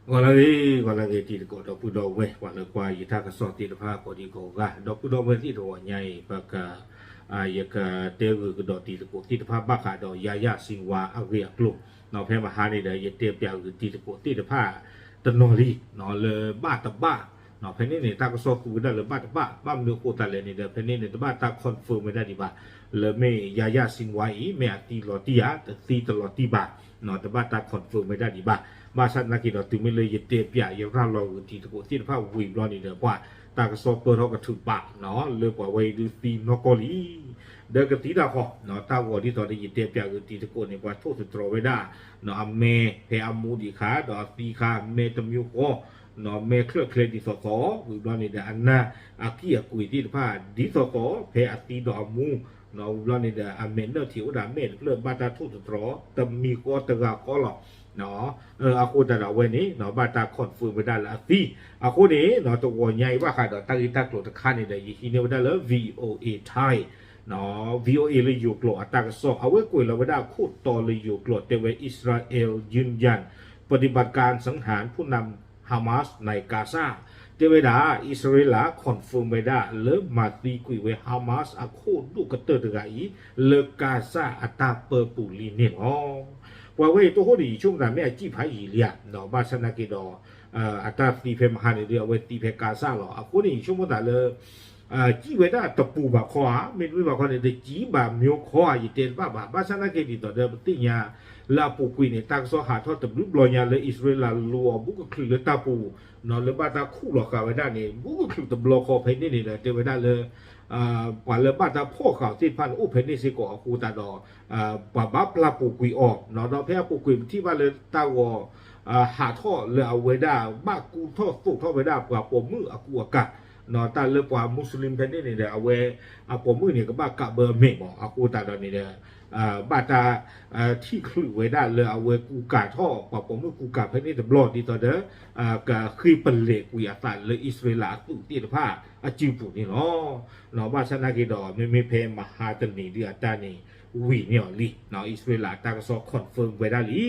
ဂီၤလၢအဂ့ၤ, ဂီၤလၢအဂ့ၤ တံၤသကိးဒီပုၢ်ဒီဝဲၢ် ပှၤလၢကွၢ်ယတၢ်ကစီၣ်သ့ၣ်တဖၣ်ကိးဒံကိးဂၤ ဒီပုၢ်ဒီဝဲၢ်သ့ၣ်တဂီၤညါအံၤ ပက ယကတဲဂုာ်ကဒီးတံၤသကိးသ့ၣ်တဖၣ်ဘၣ်ဃးဒီး ယၤယၤစံဝါအဂ့ၢ်အကျိၤ, ဖဲမဟါန့ၣ်ဒီး ယတဲပၠးဂုာ်တံၤသကိးသ့ၣ်တဖၣ်တနီၤလံ လၢဘၣ်တဘၣ်, ဖဲန့ၣ်န့ၣ် တၢ်ကစီၣ်သူဝဲဒၣ်လၢဘၣ်တဘၣ်, ဘၣ်မနုၤအဃိသတးလဲၣ်န့ၣ်ဒီး ဖဲန့ၣ်န့ၣ် တဘၣ်တၢ် confirm ဝဲဒၣ်ဒံးဘၣ်, လၢမ့ၢ်ယၤယၤစံဝါအံၤ မ့ၢ်အသံလီၤတံၢ်ဧါ တသံတလီၤတံၢ်ဘၣ်, တဘၣ်တၢ် confirm ဝဲဒၣ်ဒံးဘၣ်. ဘၣ်ဆၣ်သနာ်က့ဒီး တုၤမ့ၢ်လၢယတဲပၠး ယရၤလီၤဂုာ်တံၤသကိးသ့ၣ်တဖၣ်ဝံၤဘျီန့ၣ်ဒီး ပှၤတၢ်ကစီၣ်ပၢၢ်ထီၣ်ကထုးပာ် လၢပှၤဝဲအံၤဒုးသံနီၢ်ကီၢ်လံ ဒီးကသံတၢ်ဃီ, တၢ်ဂီၤဒ်သိးဒီးယတဲပၠးဂုာ်တံၤသကိးန့ၣ် ပှၤထိၣ်သတြီၤဝဲဒၣ် အမဲဖဲအမူဒံးအခါ ဒီးအသံအခါ မဲတမျိုးဃီ, မဲချၢၣ်ချဲဒ်သိးသိး ဝံၤဘျီန့ၣ်ဒီး အနၢ်အကံၢ်အကွံာ်သ့ၣ်တဖၣ် ဒ်သိးသိး ဖဲအသံဒီးအမူ, ဝံၤဘျီန့ၣ်ဒီး အမဲာ်နၢၣ်ထံးအိၣ်ဒီးအမဲာ်တဖျၢၣ် ဘၣ်တၢ်ထိၣ်သတြီၤ တမံၤဃီတဂၤဃီလီၤ. အဃိသတးဒီးအဝဲန့ၣ် ဘၣ်တၢ် confirm ဝဲဒၣ်လၢအသံ, အဃိန့ၣ် တဂီၤညါအံၤဘၣ်ဃးဒီးတၢ်ဂ့ၢ်တၢ်ကျိၤတခါန့ၣ်ဒီး ယဟံးန့ၢ်ဝဲဒၣ်လၢ VOA Thai, VOA လၢယိၤကျိာ်အတၢ်ကစီၣ် အဝဲကွဲးလီၤဝဲဒၣ်အခိၣ်တီလၢယိၤကျိာ် တဲဝဲ อิสราเอลยืนยันปฏิบัติการสังหารผู้นำฮามาสในกาซา တဲဝဲဒၣ် အံၣ်စရ့လး confirm ဝဲဒၣ်လၢမၤသံကွံာ်ဝဲ Hamas အခိၣ်ဒိၣ်ကတၢၢ်တဂၤအံၤ လၢကၣ်စၣ်အတၢ်ပၢပူၤလံန့ၣ်လီၤ. ပှၤဝဲအံၤတဟိၣ်ဒံးယဆိကမိၣ်သးမ့ၢ်အစံၣ်ဖးယံာ်လံဧါ, ဘၣ်ဆၣ်သနာ်က့ဒီး အတၢ်သံဖဲမဟါန့ၣ်ဒီး အဝဲသံဖဲကၣ်စၣ်လီၤ. အဃိန့ၣ် ယဆိကမိၣ်သးလၢ စံၣ်ဝဲဒၣ်တပူၤဘၣ်ခီဧါ, မ့တမ့ၢ်ဘၣ်ခီန့ၣ် တစံၣ်ဘၣ်မ့ၢ်ခီဧါ ယတဲတဘၣ်ဘၣ်. ဘၣ်ဆၣ်သနာ်က့ဒ်သိးဒီးပသ့ၣ်ညါ လၢအပူၤကွံာ်န့ၣ် တၢ်ကစီၣ်ဟးထီၣ်တဘျုးဘျီညါလၢအံၣ်စရ့လးလူၤအီၤဘူးကချုးလၢတၢ်ပူၤ, လၢဘၣ်တၢ်ခူၣ်လီၤဃာ်ဝဲဒၣ်န့ၣ် ဘူးကချုးတဘျီဃီဖဲန့ၣ်န့ၣ်ဒီး တဲဝဲဒၣ်လၢ ပှၤလၢဘၣ်တၢ်ဖီၣ်ဃာ်သ့ၣ်တဖၣ်န့ၣ် အိၣ်ဖဲန့ၣ်စ့ၢ်ကီးအဃိသတးဒီး ပှၤဘၣ်ပျၢ်ပူၤကွံာ်အီၤ, ဒီးဖဲအပူၤကွံာ်ပထံၣ်ဘၣ်လၢတၢ်ဂီၤ ဟးထီၣ်လၢအဝဲဒၣ်ဘၣ်ကူထီၣ်သိးထီၣ်ဝဲဒၣ်ပှၤပိာ်မုၣ်အကူအကၤ, တၢ်လၢပှၤမူစလ့ၣ်ဖဲန့ၣ်န့ၣ်ဒီး အဝဲအပိာ်မုၣ်န့ၣ် ကဘၣ်ကးဘၢအမဲာ်မး, အဃိသတးဒီးန့ၣ်ဒီး ဘၣ်တၢ်ထံၣ်ချုးဝဲဒၣ်လၢအဝဲကူကၤထီၣ် ပှၤပိာ်မုၣ်ကူကၤဖဲန့ၣ်တဘျီ ဒ်သိးဒီး ကဃ့ပလဲၤကွံာ်အသးလၢအံၣ်စရ့လးအသုးသ့ၣ်တဖၣ် အစုပူၤန့ၣ်လီၤ. ဘၣ်ဆၣ်သနာ်က့ဒီး မ့မ့ၢ်ဖဲမဟါတနံၤဒုးအတၢ်န့ၣ် ဝံၤန့ၢ်အီၤလံ, အံၣ်စရ့လးအတၢ်ကစီၣ် confirm ဝဲဒၣ်လံ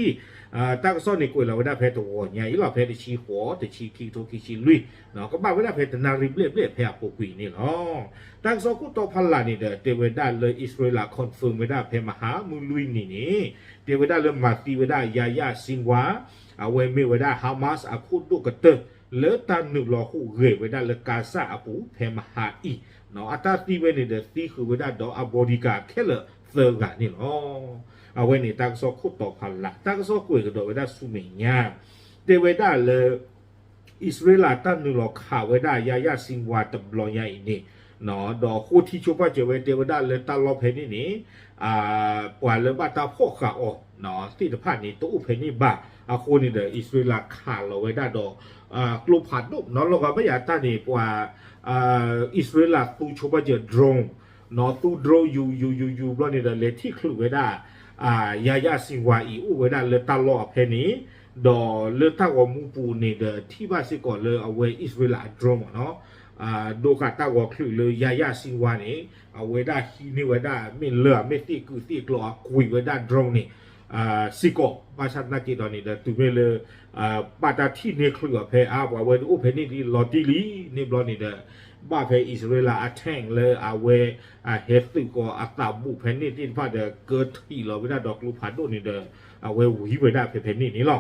တၢ်ကစီၣ်န့ၣ်ကွဲးလီၤဝဲဒၣ်ဖဲတဂီၤညါအံၤလီၤ, ဖဲတဆံဃိး တဆံခံကထိခံဆံလွံၢ်, ကဘၣ်ဝဲဒၣ်ဖဲတနၣ်ရံၣ်ဘျဲၣ်ဘျဲၣ်ဖဲအပူၤကွံာ်န့ၣ်လီၤ. တၢ်ကစီၣ်ခိၣ်တီဖးလးန့ၣ်ဒီး တဲဝဲဒၣ်လၢအံၣ်စရ့လး confirm ဝဲဒၣ်ဖဲမဟါမုၢ်လွံၢ်နံၤန့ၣ် တဲဝဲဒၣ်လၢမၤသံဝဲဒၣ် ယၤယၤစံဝါ, အဝဲမ့ၢ်ဝဲဒၣ် Hamas အခိၣ်ဒိၣ်ကတၢၢ် လၢတၢ်နုာ်လီၤဟူးဂဲၤဝဲဒၣ်လၢကၣ်စၣ်အပူၤ ဖဲမဟါအံၤ, အတၢ်သံဝဲန့ၣ်ဒီး သံဃုာ်ဝဲဒၣ်ဒီးအ bodyguard ခဲလၢာ်သၢဂၤန့ၣ်လီၤ. အဝဲန့ၣ်တၢ်ကစီၣ်ခိၣ်တီဖးလး, တၢ်ကစီၣ်ကွဲးကဒီးဝဲဒၣ်ဆူမဲာ်ညါ, တဲဝဲဒၣ်လၢ အံၣ်စရ့လးတၢ်နုာ်လီၤခးဝဲဒၣ် ယၤယၤစံဝါတဘျီညါအံၤန့ၣ်, ဒီးဃိထံဆိပာ်စၢၤဝဲတဲဝဲဒၣ်လၢတၢ်လီၢ်ဖဲန့ၣ်န့ၣ် ပှၤလၢဘၣ်တၢ်ဖီၣ်ဃာ်အီၤသ့ၣ်တဖၣ်န့ၣ် တအိၣ်ဖဲန့ၣ်ဘၣ်. အဃိန့ၣ်ဒီး အံၣ်စရ့လးခးလီၤဝဲဒၣ်ဒီး ကျိဖးဒိၣ်နီၤ လီၤဂာ်ဘၣ်ယၤတၢ်န့ၣ် ပှၤ အံၣ်စရ့လးသူဆိပာ်စၢၤ drone, သူ drone ယူၤယူၤယူၤယူၤဘျီန့ၣ်ဒီး လဲၤထံၣ်ချုးဝဲဒၣ် ယၤယၤစံဝါအံၤ အိၣ်ဝဲဒၣ်လၢတၢ်လီၢ်အဖဲန့ၣ်, ဒီးလၢတၢ်ဂီၤမူပူၤန့ၣ်ဒီး ထံၣ်ဘၣ်စ့ၢ်ကီးလၢအဝဲအံၣ်စရ့လးအ drone မ့ၢ်နီၤ ဒိးဃာ်တၢ်ဂီၤချုးလၢယၤယၤစံဝါန့ၣ် အဝဲဒၣ်ဟံးန့ၢ်ဝဲဒၣ် မ့ၢ်လၢအမ့ၢ်သ့ၣ်ကုာ်သ့ၣ်ကျီအကွံာ်ဝဲဒၣ် drone န့ၣ် စ့ၢ်ကီး, ဘၣ်ဆၣ်သနာ်က့ဒီးန့ၣ်ဒီး တုၤမ့ၢ်လၢ ဘၣ်တၢ်ထံၣ်န့ၢ်ချုးအီၤဖဲအါ ပှၤဝဲဒၣ်အိၣ်ဖဲန့ၣ်ဒ်လီၤတံၢ်လံန့ၣ်ဘျီန့ၣ်ဒီး ဘၣ်ဖဲအံၣ်စရ့လးအ tank လၢအဝဲ ဟဲသုးကီးအသးဘူးဖဲန့ၣ်သ့ၣ်တဖၣ်ဒီး ကၢထံးလီၤဝဲဒၣ်ဒီးကျိဖးဒိၣ်န့ၣ်ဒီး အဝဲဝံၤဝဲဒၣ်ဖဲဖဲန့ၣ်န့ၣ်လီၤ.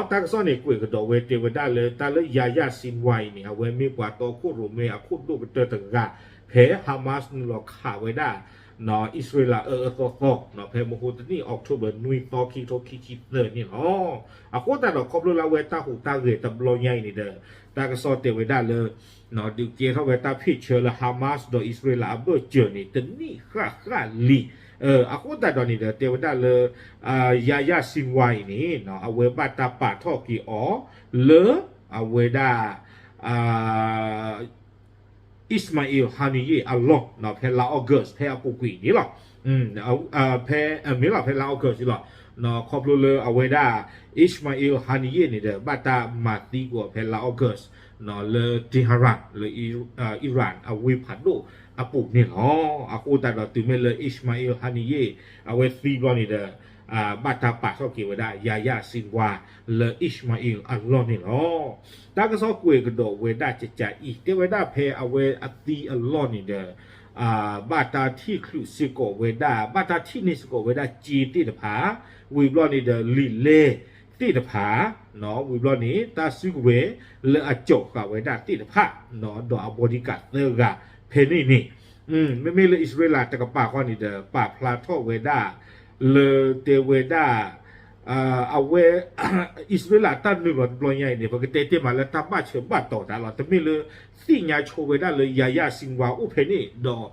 တၢ်ကစီၣ်န့ၣ်ကွဲးကဒီးဝဲတဲဝဲဒၣ်လၢ တၢ်လၢယၤယၤစံဝါအံၤန့ၣ် အဝဲမ့ၢ်ပှၤတီခိၣ်ရိၣ်မဲအခိၣ်ဒိၣ်ကတၢၢ်တဂၤ ဖဲ Hamas နုာ်လီၤခးဝဲဒၣ် အံၣ်စရ့လးအၢအၢသီသီ ဖဲမဟါတနံၣ် October နွံသီ ခံကထိခံဆံသၢန့ၣ်လီၤ. အဃိသတးဒီး ခီဖျိလၢအဝဲတၢ်ဟူးတၢ်ဂဲၤတဘျီညါအံၤန့ၣ်ဒီး တၢ်ကစီၣ်တဲဝဲဒၣ်လၢ ဒုးကဲထီၣ်ဝဲတၢ် picture လၢ Hamas ဒီးအံၣ်စရ့လးအဘၢၣ်စၢၤန့ၣ် တနံၣ်ဃၣ်ဃၣ်လံ. အဃိသတးဒီးန့ၣ်ဒီး တဲဝဲဒၣ်လၢ ယၤယၤစံဝါအံၤန့ၣ် အဝဲဘၣ်တၢ်ပာ်ထီၣ်က့ၤအီၤ လၢ အဝဲဒၣ် Ismail Haniyeh အလီၢ် ဖဲလါ August ဖဲအပူၤကွံာ်န့ၣ်လီၤ. ဖဲ မ့ၢ်လီၤ ဖဲလါ August လီၤ. ခီဖျိလၢအဝဲဒၣ် Ismail Haniyeh န့ၣ်ဒီး ဘၣ်တၢ်မၤသံကွံာ်အီၤဖဲလါ August လၢ Tehran လၢ Iran အဝ့ၢ်ဖးဒိၣ်အပူၤန့ၣ်လီၤ. အဃိသတးဒီးတုၤမ့ၢ်လၢ Ismail Haniyeh အဝဲသံဘျီန့ၣ်ဒီး ဘၣ်တၢ်ပာ်ထီၣ်က့ၤဝဲဒၣ် ယၤယၤစံဝါ လၢ Ishmael အလီၢ်န့ၣ်လီၤ. တၢ်ကစီၣ်ကွဲးကဒီးဝဲဒၣ်ကကးအံၤ တဲဝဲဒၣ်ဖဲအဝဲအသံအလီၢ်န့ၣ်ဒီး ဘၣ်တၢ်ထံၣ်ချုးစ့ၢ်ကီးဝဲဒၣ် ဘၣ်တၢ်ထံၣ်န့ၢ်စ့ၢ်ကီးဝဲဒၣ်စ့သ့ၣ်တဖၣ်, ဝံၤဘျီန့ၣ်ဒီးလံာ်လဲၢ်သ့ၣ်တဖၣ်, ဝံၤဘျီန့ၣ် တၢ်စုကဝဲၤလၢအကၠီာ်ဃာ်ဝဲဒၣ်သ့ၣ်တဖၣ် ဒီးအ bodyguard သၢဂၤဖဲန့ၣ်န့ၣ် မ့မ့ၢ်လၢအံၣ်စရ့လးတကပၤဃီန့ၣ်ဒီး ပာ်ဖျါထီၣ်ဝဲဒၣ် လၢတဲဝဲဒၣ် အဝဲ အံၣ်စရ့လးတၢ်နုာ်လီၤတဘျီညါအံၤန့ၣ် ပကတဲတ့ၢ်မးလၢတၢ်ဘၣ်ဆၢဘၣ်တီၤတၢ်လီၤ. တမ့ၢ်လၢ သ့ၣ်ညါဆိဝဲဒၣ်လၢယၤယၤစံဝါအိၣ်ဖဲန့ၣ်ဒီး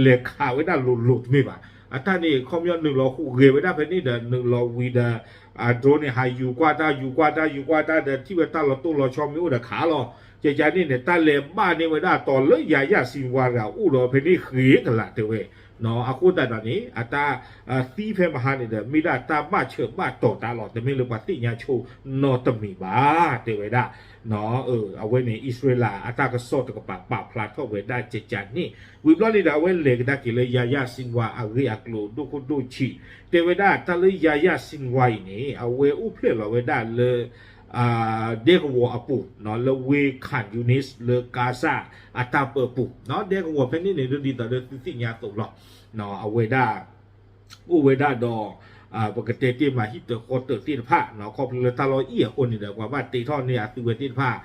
လဲၤခးဝဲဒၣ်လိၤလိၤတမ့ၢ်ဘၣ်. အတၢ်န့ၣ် ခီပညီနုာ်လီၤဟူးဂဲၤဝဲဒၣ်ဖဲန့ၣ်ဒီး နုာ်လီၤဝံၤဒီး drone န့ၣ် ဟးယူၤကွၢ်တၢ် ယူၤကွၢ်တၢ် ယူၤကွၢ်တၢ်ဒီး ထံၣ်ဝဲတၢ်လီၤတိၢ်လီၤဆီမ့ၢ်အိၣ်ဒီးခးလီၤ. ကကန့ၣ်န့ၣ် တၢ်လဲၤဘၣ်န့ၢ်ဝဲဒၣ်တီၤလၢယၤယၤစံဝါတဂၤအိၣ်ဒီးဖဲန့ၣ်ဃ့ကလာ်တဲဝဲ အဃိသတးဒီးန့ၣ် အတၢ်သံဖဲမဟါန့ၣ်ဒီး မ့ၢ်ဒၣ်တၢ်ဘၣ်ဆၢဘၣ်တီၤတၢ်လီၤ. တမ့ၢ်လၢပှၤသ့ၣ်ညါဆိနီတမံၤဘၣ် တဲဝဲဒၣ်. အဝဲန့ၣ် အံၣ်စရ့လးအတၢ်ကစီၣ်တကပၤပာ်ဖျါထီၣ်ဝဲဒၣ်ကကန့ၣ် ဝံၤဘျီန့ၣ်ဒီး အဝဲလဲၤကဒါက့ၤလၢယၤယၤစံဝါအဂ့ၢ်အကျိၤဒိၣ်ခိၣ်ဒိၣ်ဆံး တဲဝဲဒၣ်တၢ်လၢယၤယၤစံဝါအံၤန့ၣ် အဝဲအိၣ်ဖျဲၣ်လီၤဝဲဒၣ်လၢ ဒဲကဝီၤအပူၤ လၢဝ့ၢ် Khan Younis လၢ Gaza အတၢ်ပၢပူၤ ဒဲကဝီၤဖဲန့ၣ်န့ၣ် ဒ်သိးဒီးသုသ့ၣ်ညါအသိးလီၤ. အဝဲဒၣ် အိၣ်ဝဲဒၣ်ဒီး ပကတဲတ့ၢ်မးဟံၣ်တၢၤဃီတၢၤသ့ၣ်တဖၣ် ခီဖျိလၢတၢ်လီၢ်အံၣ်အဃိန့ၣ်ဒီး ပှၤဘၣ်တ့ထီၣ်န့ၢ်အသုဝဲသ့ၣ်တဖၣ်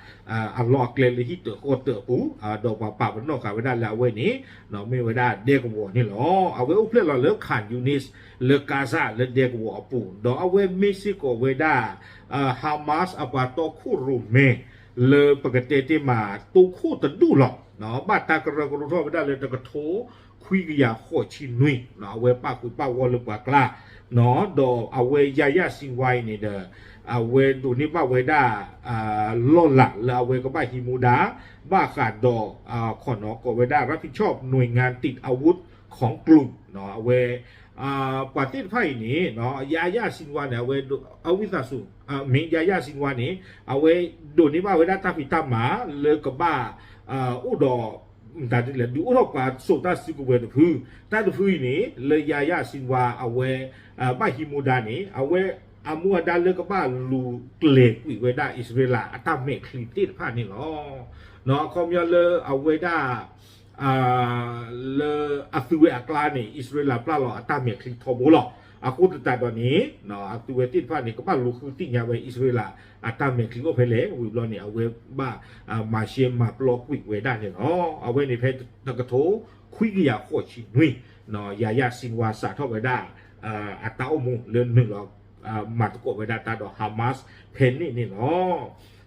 အလီၢ်အကျဲလၢဟံၣ်တၢၤဃီတၢၤအပူၤ ဒီးပှၤပာ်ပနီၣ်ဃာ်ဝဲဒၣ်လၢအဝဲန့ၣ် မ့ၢ်ဝဲဒၣ်ဒဲကဝီၤန့ၣ်လီၤ. အဝဲအိၣ်ဖျဲၣ်လီၤလၢ Khan Younis လၢ Gaza လၢဒဲကဝီၤအပူၤ ဒီးအဝဲမ့ၢ်စ့ၢ်ကီးဝဲဒၣ် Hamas အပှၤတီခိၣ်ရိၣ်မဲ လၢပကတဲတ့ၢ်မး တိခိၣ်တဒူၣ်လီၤ. ဘၣ်တၢ်ကရၢကရိထီၣ်ဝဲဒၣ်လၢတကထိခွံကယၤဃိးဆံနွံ အဝဲပာ်ဃုာ်ပာ်ဂီၢ်လၢပှၤကျါ ဒီးအဝဲယၤယၤစံဝါအံၤန့ၣ်ဒီး အဝဲဒိးန့ၢ်ဘၣ်ဝဲဒၣ် လီၢ်လၤလၢအဝဲကဘၣ်ဟံးမူဒါ ဘၣ်ဃးဒီး ခိၣ်နီၣ်ကိးဝဲဒၣ် รับผิดชอบหน่วยงานติดอาวุธของกลุ่ม အဝဲ ပှၤသ့ၣ်တဖၣ်အံၤန့ၣ် ယၤယၤစံဝါန့ၣ် အဝဲ အဝံသးစူၤ မ့ၢ်ယၤယၤစံဝါန့ၣ် အဝဲဒိးန့ၢ်ဘၣ်ဝဲဒၣ်တၢ်ဖံးတၢ်မၤလၢကဘၣ် အိၣ်ဒီး မတၤဒ်လဲၣ် ဒုးအိၣ်ထီၣ်ပှၤစိာ်တၢ်စုကဝဲၤတဖု တၢ်တဖုအံၤန့ၣ် လၢယၤယၤစံဝါအဝဲ ဘၣ်ဟံးမူဒါန့ၣ် အဝဲအမူအဒါလၢကဘၣ်လူၤကျဲၤကွံာ်ဝဲဒၣ်အံၣ်စရ့လးအတၢ်မဲာ်ချံသ့ၣ်တဖၣ်န့ၣ်လီၤ. အခီပညီလၢအဝဲဒၣ် လၢအသုဝဲအကျါန့ၣ် အံၣ်စရ့လးပျၢ်လီၤအတၢ်မဲာ်ချံထီဘိလီၤ. အဃိသတးဒီးန့ၣ် အသုဝဲသ့ၣ်တဖၣ်န့ၣ် ကဘၣ်လူၤဃုသ့ၣ်ညါဝဲအံၣ်စရ့လး အတၢ်မဲာ်ချံအိၣ်ဖဲလဲၣ် ဝံၤဘျီန့ၣ် အဝဲဘၣ် မၤရှဲမၤပျီကွံာ်ဝဲဒၣ်န့ၣ်လီၤ. အဝဲန့ၣ်ဖဲတကထိခွံကယၤဃိးဆံနွံ ယၤယၤစံဝါစးထီၣ်ဝဲဒၣ် အတၢ်အိၣ်မူလၢနုာ်လီၤ မၤသကိးဝဲဒၣ်တၢ်ဒီး Hamas ဖဲန့ၣ်န့ၣ်လီၤ.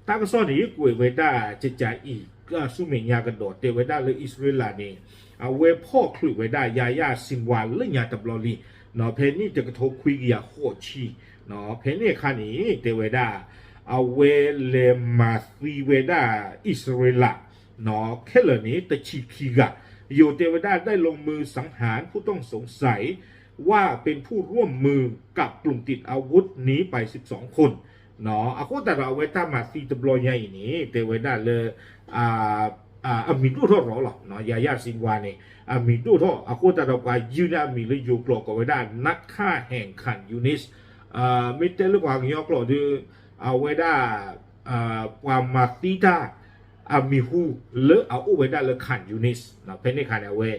တၢ်ကစီၣ်န့ၣ် ကွဲးဝဲဒၣ်ကကအံၤ ဆူမဲာ်ညါကဒီး တဲဝဲဒၣ်လၢအံၣ်စရ့လးန့ၣ် အဝဲဖီၣ်ချုးဝဲဒၣ်ယၤယၤစံဝါလၢညါတဘျီလံ ဖဲန့ၣ်တကထိခွံကယၤဃိးဆံ ဖဲန့ၣ်အခါန့ၣ် တဲဝဲဒၣ် အဝဲလဲၤမၤသံဝဲဒၣ်အံၣ်စရ့လး ခဲလၢာ်န့ၣ် တဆံခံဂၤ ယိၤတဲဝဲဒၣ် ได้ลงมือสังหารผู้ต้องสงสัย ว่าเป็นผู้ร่วมมือกับกลุ่มติดอาวุธนี้ไปสิบสองคน အဃိသတးဒီးအဝဲတၢ်မၤသံတဘျီညါအံၤန့ၣ် တဲဝဲဒၣ်လၢ အမံၤဒိၣ်ထီၣ်ရီၤလီၤ. ယၤယၤစံဝါန့ၣ် အမံၤဒိၣ်ထီၣ် အဃိသတးဒီးပှၤယုၢ်န့ၢ်အမံၤလၢယိၤကျိာ်ကိးဝဲဒၣ် နးခၣ်ဟဲၣ်ခၣ်ယူနံၣ် မ့ၢ်တဲလၢပှၤကညီကျိာ်ဒီး အဝဲဒၣ် ပှၤမၤသံတၢ် အမံၤဟူလၢအအိၣ်ဝဲဒၣ်လၢ Khan Younis ဖဲန့ၣ်အခါန့ၣ် အဝဲ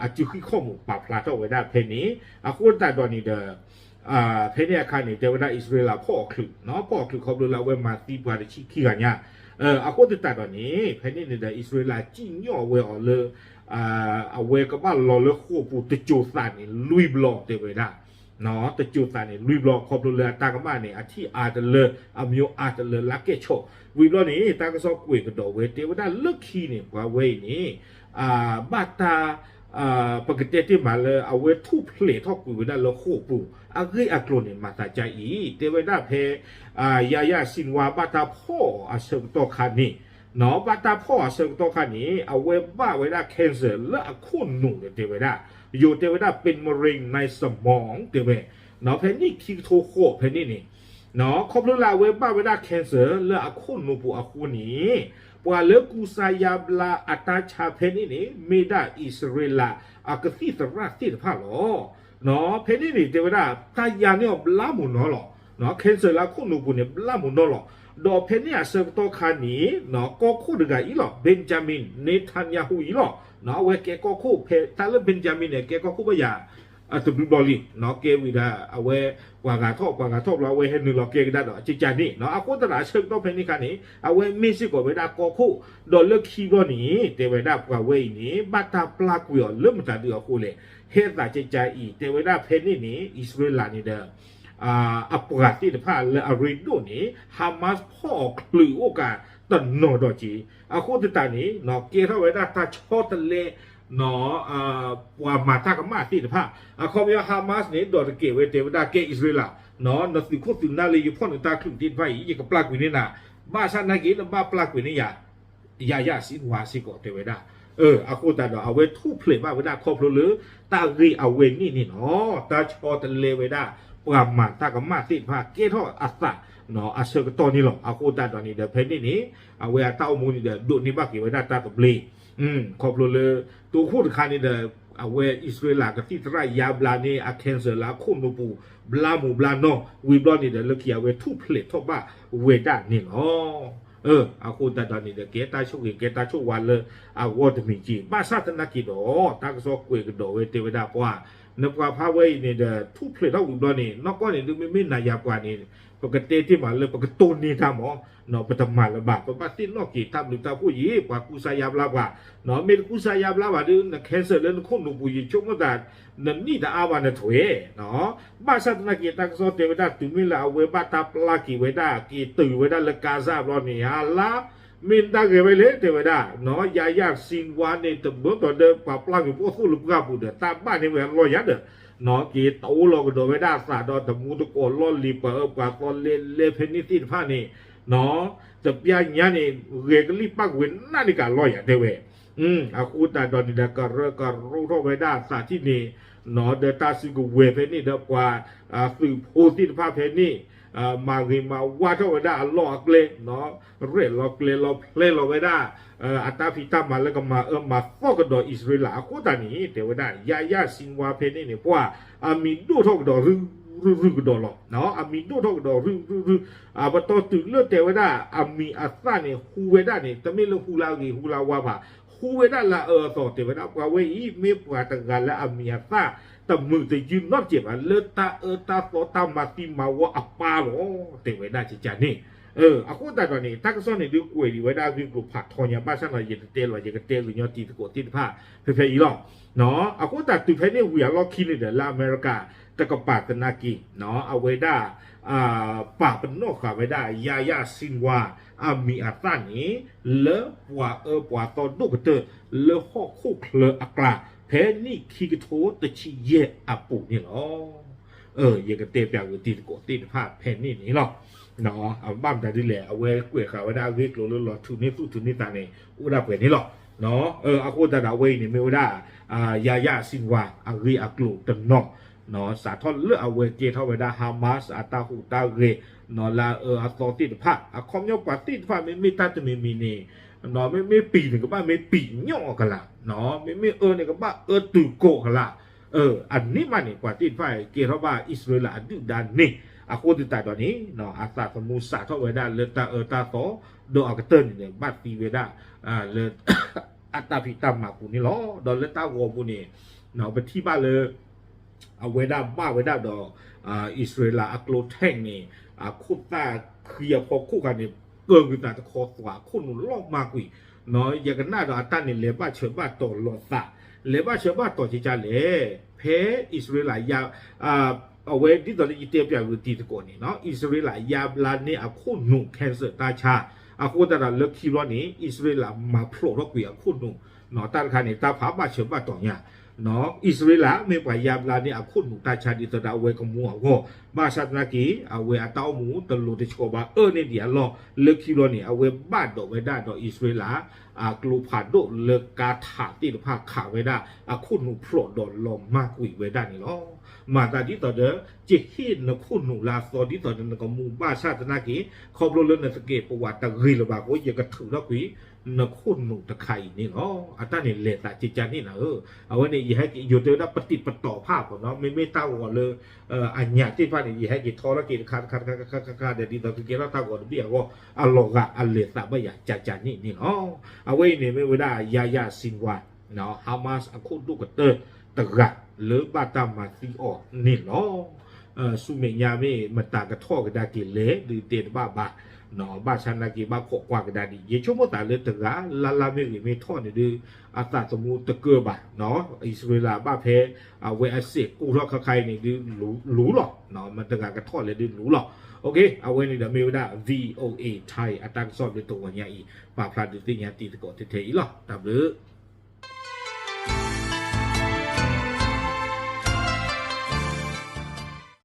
အစုဃံခီၣ်မူးပာ်ဖျါထီၣ်ဝဲဒၣ်ဖဲန့ၣ် အဃိသတးဒီးန့ၣ်ဒီး ဖဲန့ၣ်အခါန့ၣ် တဲဝဲဒၣ်အံၣ်စရ့လးဖီၣ်အီၤချုး ဖီၣ်အီၤချုးခီဖျိလၢအဝဲမၤသံပှၤတဆံခံဂၤညါ အဃိသတးဒီးန့ၣ် ဖဲန့ၣ်န့ၣ်ဒီး အံၣ်စရ့လးစံၣ်ညီၣ်ဝဲအီၤလၢ အဝဲကဘၣ်လီၤလၢဃိာ်ပူၤတစိၤသးန့ၣ်လွံၢ်ဘျီတဲဝဲဒၣ် တစိၤသးန့ၣ်လွံၢ်ဘျီ ခီဖျိလၢအတၢ်ကမၣ်န့ၣ် အထံၣ်အါတလၢ အမံၤအါတလၢလၢကဲၣ်ဆိး ဝံၤဘျီန့ၣ် တၢ်ကစီၣ်ကွဲးကဒီးဝဲ တဲဝဲဒၣ်လၢခံန့ၣ် ပှၤဝဲအံၤန့ၣ် ဘၣ်တၢ် ပကတဲတ့ၢ်မးလၢ အဝဲထူၣ်ဖျဲးထီၣ်ကွံာ်ဝဲဒၣ်လၢဃိာ်ပူၤ အဂ့ၢ်အကျိၤန့ၣ် မၤသးဒ်အံၤ တဲဝဲဒၣ်ဖဲ ယၤယၤစံဝါဘၣ်တၢ်ဖီၣ်အဆၢကတီၢ်ခါန့ၣ် ဘၣ်တၢ်ဖီၣ်အဆၢကတီၢ်ခါန့ၣ် အဝဲဘၣ်ဝဲဒၣ် cancer လၢအခိၣ်နူာ်န့ၣ်တဲဝဲဒၣ် ယိၤတဲဝဲဒၣ် เป็นมะเร็งในสมอง တဲဝဲ ဖဲန့ၣ်ခံကထိဃိးဖဲန့ၣ်န့ၣ် ခီဖျိလၢအဝဲဘၣ်ဝဲဒၣ် cancer လၢအခိၣ်နူာ်ပူၤအဃိန့ၣ် ပှၤလၢကူစါယါဘျါအတၢ်ဆါဖဲန့ၣ်န့ၣ် မ့ၢ်ဒၣ်အံၣ်စရ့လးအကသံၣ်သရၣ်သ့ၣ်တဖၣ်လီၤ. ဖဲန့ၣ်န့ၣ် တဲဝဲဒၣ် တၢ်ယါန့ၢ်အီၤဘျါမုၢ်နီၤလီၤ. cancer လၢအခိၣ်နူာ်ပူၤန့ၣ် ဘျါမုၢ်နီၤလီၤ. ဒီးဖဲန့ၣ်အဆၢကတီၢ်ခါန့ၣ် ကီၢ်ခိၣ်တဂၤအံၤလီၤ Benjamin Netanyahu အံၤလီၤ. အဝဲကဲကီၢ်ခိၣ်ဖဲတၢ်လၢ Benjamin န့ၣ် ကဲကီၢ်ခိၣ်ဘၣ်ယၤ တဘျုးဘျီလံ ကဲဝံၤဒီး အဝဲ ပှၤဂၤထီၣ် ပှၤဂၤထီၣ်ဘျီ အဝဲဟဲနုာ်လီၤကဲကဒါဒီး ကကန့ၣ် အဃိသတးဒီး အဆၢကတီၢ်ဖဲန့ၣ်ခါန့ၣ် အဝဲမ့ၢ်စ့ၢ်ကီးဝဲဒၣ်ကီၢ်ခိၣ် ဒီးလၢခံဘျီန့ၣ် တဲဝဲဒၣ်ပှၤဝဲအံၤန့ၣ် ဘၣ်တၢ်ပျၢ်ကွံာ်အီၤလၢမတၤဒုအဃိလဲၣ်. ဟဲသးကကအံၤ တဲဝဲဒၣ်ဖဲန့ၣ်န့ၣ် အံၣ်စရ့လးန့ၣ်ဒီး အပှၤသ့ၣ်တဖၣ်လၢအရ့ဒိၣ်န့ၣ် Hamas ဖီၣ်အီၤချုးအိၣ်ကးတနီၤဒီးက့ၤ အဃိသတးန့ၣ် ကဲထီၣ်ဝဲဒၣ်တၢ်ဆီတလဲ ပှၤမၤတၢ်ကမၣ်သ့ၣ်တဖၣ် အခီပညီ Hamas န့ၣ် ဒီးတကဲဝဲတဲဝဲဒၣ်ကဲအံၣ်စရ့လး နသုးခိၣ်သုးနၢ်လၢယဖီၣ်နုာ်တၢ်ချုးသ့ၣ်တဖၣ်အံၤ ယကပျၢ်ကွံာ်န့ၢ်နၤ ဘၣ်ဆၣ်သနာ်က့ နဘၣ်ပျၢ်ကွံာ်န့ၢ်ယၤ ယၤယၤစံဝါစ့ၢ်ကီးတဲဝဲဒၣ်. အဃိသတးဒီး အဝဲထူၣ်ဖျဲးဘၣ်ဝဲဒၣ်ခီဖျိလၢ တၢ်ဂ့ၢ်အဝဲန့ၣ်န့ၣ်လီၤ. တၢ်ဆီတလဲဝဲဒၣ် ပှၤမၤတၢ်ကမၣ်သ့ၣ်တဖၣ် ကဲထီၣ်အသး အဆၢကတီၢ်န့ၣ်လီၤ. အဃိသတးဒီးန့ၣ်ဒီး ဖဲန့ၣ်န့ၣ် အဝဲအတၢ်အိၣ်မူန့ၣ်ဒီး ဒိးန့ၢ်ဘၣ်က့ၤဝဲဒၣ်တၢ်သဘျ့ ခီဖျိလၢ တိခိၣ်တခါန့ၣ်ဒီး အဝဲအံၣ်စရ့လးကသံၣ်သရၣ်ယါဘျါန့ၢ်အ cancer လၢအခိၣ်နူာ်ပူၤ ဘျါမုၢ်ဘျါနီၤ ဝံၤဘျီန့ၣ်ဒီး လၢခံအဝဲထူၣ်ဖျဲးထီၣ်ဘၣ်ဝဲဒၣ်န့ၣ်လီၤ. အဃိသတးဒီးန့ၣ်ဒီး ကဲတၢ်ဆိၣ်ဂ့ၤ ကဲတၢ်ဆိၣ်ဝါလၢအဂီၢ်တမံၤက့ၤ ဘၣ်ဆၣ်သနာ်က့ဒီး တၢ်ကစီၣ်ကွဲးကဒီးဝဲတဲဝဲဒၣ်ပှၤ နပှၤဖးဝဲအံၤန့ၣ်ဒီး ထူၣ်ဖျဲးထီၣ်ဝံၤဘျီန့ၣ် နီၢ်ကီၢ်န့ၣ်ဒုး မ့မ့ၢ်နၤယၤပှၤန့ၣ် ပကတဲတ့ၢ်မးလၢပကတိၢ်န့ၢ်တၢ်မး ပတမၤလၢၤဘၣ် ပဘၣ်သ့ၣ်နီၣ်က့ၤတၢ်ဘျုးတၢ်ဖှိၣ်ယံၤ ပှၤကူစါယါဘျါပှၤ မ့ၢ်တကူစါယါဘျါဘၣ်ဒီး န cancer လၢနခိၣ်နူာ်ပူၤ ယဆိကမိၣ်သး နနံၣ်တအါဘၣ်နထွဲ ဘၣ်ဆၣ်သနာ်က့ တၢ်ကစီၣ်တဲဝဲဒၣ်တုၤမ့ၢ်လၢအဝဲဘၣ်တၢ်ပျၢ်က့ၤဝဲဒၣ် က့ၤတုၤဝဲဒၣ်လၢကါစၢ်ဘျီန့ၣ် အလါ မ့ၢ်တၢ်ဂဲၤဝဲလဲၣ် တဲဝဲဒၣ် ယၤယၤစံဝါန့ၣ် တဘျီတီၤဒီး ပှၤပျၢ်က့ၤပိၣ်သိၣ်လၢပှၢ်ပူၤဒီး တၢ်ဘၣ်န့ၢ်ဝဲအလီၢ်ယၤဒီး က့ၤတအိၣ်လီၤကဒီးဝဲဒၣ်အသးဒီး တမူတကိးလီၢ်လံၤ ပှၤအၢပှၤသီလဲၤလဲၤဖဲန့ၣ်သ့ၣ်တဖၣ်န့ၣ် တပျၢ်ညါန့ၣ် ဂဲၤကလံၣ်ပၣ်ကွံာ်နးန့ၢ်ကလီၢ်ယၤတဲဝဲ အဃိသတးဒီးန့ၣ်ဒီး ကရၢကရိထီၣ်ဝဲဒၣ်အသးထံၣ်န့ၣ် ဒီးတၢ်စုကဝဲၤဖဲန့ၣ်ဒီးပှၤ သုးဖိသ့ၣ်တဖၣ်ဖဲန့ၣ် မၤဂ့ၤမၤဝါထီၣ်ဝဲဒၣ်အလီၢ်အကျဲ ရဲၣ်လီၤကျဲၤလီၤဖျဲလီၤဝဲဒၣ် အတၢ်ဖံးတၢ်မၤလၢကမၤအၢမၤသီကဒီးအံၣ်စရ့လး အဃိသတးန့ၣ် တဲဝဲဒၣ် ယၤယၤစံဝါဖဲန့ၣ်န့ၣ် ပှၤ အမံၤဒိၣ်ထီၣ်ကဒီးရုၢ်ရုၢ်ရုၢ်ကဒီးလီၤ. အမံၤဒိၣ်ထီၣ်ကဒီးရုၢ်ရုၢ်ရုၢ် အပတီၢ်တုၤလၢတဲဝဲဒၣ် အမံၤအသၣ်န့ၣ် ဟူဝဲဒၣ်န့ၣ် တမ့ၢ်လၢဟူလၢအဂ့ၤဟူလၢအဝါဘၣ် ဟူဝဲဒၣ်လၢအအၢအသီ တဲဝဲဒၣ် ပှၤဝဲအံၤ မ့ၢ်ပှၤတဂၤလၢအမံၤအသၣ် တမုာ်တယုၢ်နီတစဲးဘၣ် လၢတၢ်အၢတၢ်သီတၢ်မၤသံမၤဝီအပၢ်လီၤ တဲဝဲဒၣ်ကကန့ၣ် အဃိသတးဒီးန့ၣ် တၢ်ကစီၣ်န့ၣ်ဒုးကွဲးဒံးဝဲဒၣ်အဂ့ၢ်ကျိၤဖးထီညါ ဘၣ်ဆၣ်ဒီး ယတတဲလီၤ ယကတဲဂ့ၤညီတံၤသကိးသ့ၣ်တဖၣ် ဖဲဖဲအံၤလီၤ. အဃိသတးတုၤဖဲန့ၣ်ဝံၤအလီၢ်ခံန့ၣ်ဒီး လၢအမဲရကၤ တကပၤသနာ်က့ အဝဲဒၣ် ပာ်ပနီၣ်ဃာ်ဝဲဒၣ် ယၤယၤစံဝါ အမံၤအသၣ်န့ၣ် လၢပှၤအၢပှၤသီဒိၣ်ကတၢၢ် လၢဟီၣ်ခိၣ်ချၢအကျါ ဖဲနံၣ်ခံကထိတဆံယဲၢ်အပူၤန့ၣ်လီၤ. ယကတဲပၠးဂ့ၤတံၤသကိးသ့ၣ်တဖၣ်ဖဲန့ၣ်န့ၣ်လီၤ. အဘၣ်မတၤဒ်လဲၣ် အဝဲကွဲးဃာ်ဝဲဒၣ်အဂ့ၢ်ကျိၤလၢလီၤထူးန့ၢ်သူၣ်ထူးန့ၢ်သးန့ၣ် အိၣ်ဒၣ်ပှဲၤန့ၣ်လီၤ. အဃိသတးဒီးအဝဲအံၤန့ၣ်မ့ၢ်ဝဲဒၣ် ယၤယၤစံဝါ အဂ့ၢ်အကျိၤတနီၤ စးထီၣ်လၢအဝဲကဲထီၣ်ဝဲဒၣ် Hamas အတၢ်ဟူးတၢ်ဂဲၤ လၢအအၢအသီသ့ၣ်တဖၣ် အခီပညီပှၤသ့ၣ်တဖၣ် မ့မ့ၢ်တၢ်တမံၤမံၤန့ၣ် မ့မ့ၢ်ပံာ်န့ၣ်ကဘၣ်မ့ၢ်ပံာ်ညီၣ်အကလး မ့မ့ၢ်အၢန့ၣ်ကဘၣ်အၢတုၤကိးကလး အန့ၣ်မးန့ၣ် ပှၤသ့ၣ်တဖၣ်ကဲထီၣ်ဘၣ်အံၣ်စရ့လးအဒုၣ်ဒါန့ၣ် အဃိသတးဒီးန့ၣ် အသးသမူစးထီၣ်ဝဲဒၣ်လၢတၢ်အၢတၢ်သီ ဒီးအကတၢၢ်န့ၣ်န့ၣ် ဘၣ်သံဝဲဒၣ် လၢ အတၢ်ဖံးတၢ်မၤပူၤန့ၣ်လီၤ. ဒီးလၢတၢ်ဂီၤပူၤန့ၣ် ပထံၣ်ဘၣ်လၢ အဝဲဒၣ်ဘၣ်ဝဲဒၣ်ဒီး အံၣ်စရ့လးအကျိ tank န့ၣ် အခိၣ်သၣ်ခံအဖီခိၣ်ဃာ်န့ၣ် ပၢၤကွံာ်သးတခီသွးခိၣ်နူာ်လီၤမၢ်ကွံာ် ယကနၣ်ဒီးအတၢ်န့ၣ် လဲၤဘၣ်ဆၢဘၣ်တီၤလီၤသး လဲၤဘၣ်ဆၢဘၣ်တီၤကကလဲၣ် ဖဲအံၣ်စရ့လးယါ အဝဲဒ်သိးလၢယတဲပၠးဂ့ၤတံၤသကိးန့ၣ် အံၣ်စရ့လးယါဘျါန့ၢ်အခိၣ်နူာ် cancer တၢ်ဆါ အဃိသတးဒီးလၢခံဘျီန့ၣ် အံၣ်စရ့လးမၤဖျိးထီၣ်ကွံာ်အခိၣ်နူာ် တၢ်တခါန့ၣ် တၢ်ဖးဘၣ်ဆၢဘၣ်တီၤညါ အံၣ်စရ့လးမ့ၢ်ပှၤယါဘျါန့ၢ်အခိၣ်နူာ်တၢ်ဆါဒ်သိးဒီးအဝဲကမူအဂီၢ် ဘၣ်ဆၣ်သနာ်က့ အဝဲအတၢ်အိၣ်မူတလိၤတဆှီဘၣ်အၢန့ၢ်ဒံးအလီၢ် လၢခံဘျီန့ၣ် အဝဲဘၣ်ဒိးဝဲဒၣ်ဒီးအံၣ်စရ့လး အကျိဖးဒိၣ်လၢကါထးသ့ၣ်တဖၣ်ခးဝဲဒၣ် အခိၣ်နူာ်ဖျိးဒီးလီၤမၢ်ကွံာ်ဝဲဒၣ်န့ၣ်လီၤ. မၤသးဒ်သိးဒီး ယဟ့ၣ်နခိၣ်နူာ်လၢအသီဒ်သိးဒီးနကမူဘၣ်ဆၣ်သနာ်က့ ခီဖျိလၢနသကဲးပဝးတဂ့ၤလၢၤဘၣ်အဃိ ယကထုးထီၣ်ကွံာ် နခိၣ်နူာ်တခါအံၤန့ၣ်လီၤ. အတၢ်န့ၣ်လဲၤသးကကန့ၣ်နၤဧၢ, အဝဲန့ၣ် ယဟဲက့ၤ ယိၤတဲဝဲဒၣ်ပတံၤပတီၤဖးပနီၤ, မ့မ့ၢ်တၢ်ဂီၤလၢ အညၣ်သ့ၣ်တဖၣ်န့ၣ် ယဟဲက့ၤထီထီၣ်က့ၤတခါတခါတခါတခါတခါဒီး ဒ်သိးကကဲထီၣ်တၢ်ဂီၤတဘ့ၣ်အဂီၢ် အလီၤဂာ်အလဲၤသးဘၣ်ယၤကကန့ၣ်န့ၣ်လီၤ. အဝဲအံၤန့ၣ်မ့ၢ်ဝဲဒၣ် Yahya Sinwar, Hamas အခိၣ်ဒိၣ်ကတၢၢ်တဂၤလၢဘၣ်တၢ်မၤသံအီၤန့ၣ်လီၤ. ဆူမဲာ်ညါမ့ၢ်မတၤကထီၣ်ကဒါက့ၤလဲၣ် ဒုးတဲတဘၣ်ဘၣ်, ဘၣ်ဆၣ်နာ်က့ၤဘၣ်ခိးကွၢ်ကဒါဒံး, ယဆိကမိၣ်သးလၢတဂၤလၢ်လၢ်မ့ၢ်ဂ့ၤမ့ၢ်ထီၣ်န့ၣ်ဒုး အသးသမူတကၢဘၣ်, အံၣ်စရ့လးဘၣ်ဖဲ အဝဲအစဲးကိၢ်ထီၣ်ခါခါအံၤန့ၣ်ဒုး လူၤလီၤ, မတၤတဂၤကထီၣ်လဲၣ်ဒုးလူၤလီၤ. အဝဲန့ၣ်ဒီးမ့ၢ်ဝဲဒၣ် VOA Thai အတၢ်ကစီၣ်လၢတဂီၤညါအံၤ ပာ်ဖျါဒုးသ့ၣ်ညါတံၤသကိးထဲထဲအံၤလီၤ. တၢ်ဘျုး